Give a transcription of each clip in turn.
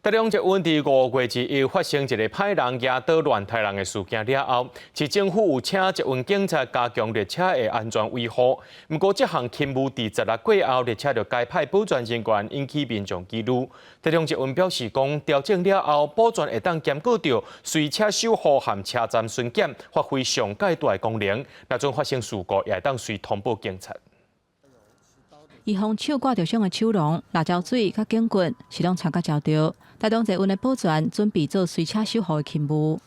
台中捷運佇5月21發生一個歹人舉刀亂刣人的事件了後，市政府有請捷運警察加強列車的安全維護。毋過，這項勤務佇十六過後，列車就改派保全人員，引起民眾疑慮。台中捷運表示講，調整了後，保全會當兼顧著隨車守護和車站巡檢，發揮上蓋大的功能。若陣發生事故，也會當隨通報警察。伊予手割著傷的手籠、辣椒水佮警棍，是攏穿甲焦著。台中捷運的保全準備做隨車守護的勤務。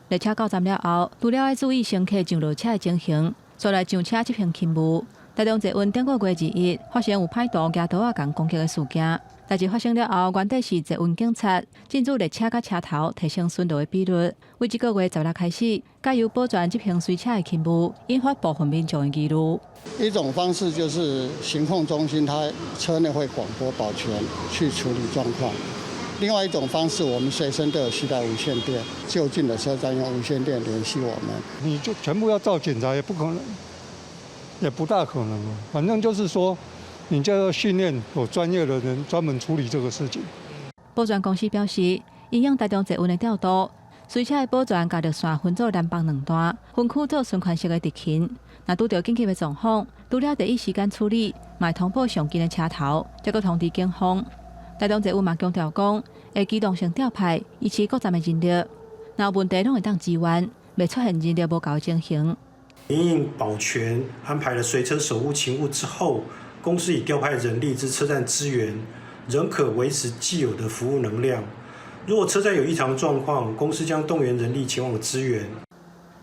列車到站了後，除了愛注意乘客上落車的情形，煞來上車執行勤務。台中捷運頂個月21發生有歹徒舉刀仔共攻擊的事件。代誌發生了後，原底是捷運警察進駐列車佮車頭，提升巡邏的比率。為這個月十六開始，改由保全執行隨車的勤務，引發部分民眾的疑慮。一種方式就是行控中心，它車內會廣播保全去處理狀況；另外一種方式，我們隨身都有攜帶無線電，就近的車站用無線電聯繫我們。你就全部要照警察也不可能，也不大可能。反正就是說，你就要訓練有專業的人專門處理這個事情。保全公司表示，因應台中捷運的調度，隨車的保全共熱線分做南北兩段，分區做循環式的執勤。若拄著緊急的狀況，除了第一時間處理，嘛會通報上近的車頭，才閣通知警方。台中捷運嘛強調講，會機動性調派，維持各站的人力，若有問題攏會當支援，袂出現人力無夠的情形。因應保全安排了隨車守護勤務之後，公司已調派人力至車站支援，仍可維持既有的服務能量。如果車站有異常狀況，公司將動員人力前往支援。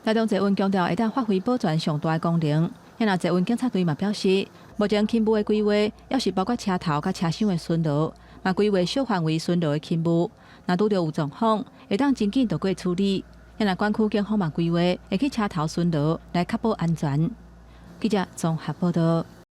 台中捷運強調會當發揮保全上大的功能。若捷運警察隊嘛表示，目前勤務的規劃，猶是包括車頭佮車廂的巡邏，嘛規劃小範圍巡邏的勤務。若拄著有狀況，會當真緊就過處理。若管區警方嘛規劃會去車頭巡邏，來確保安全。記者綜合報道。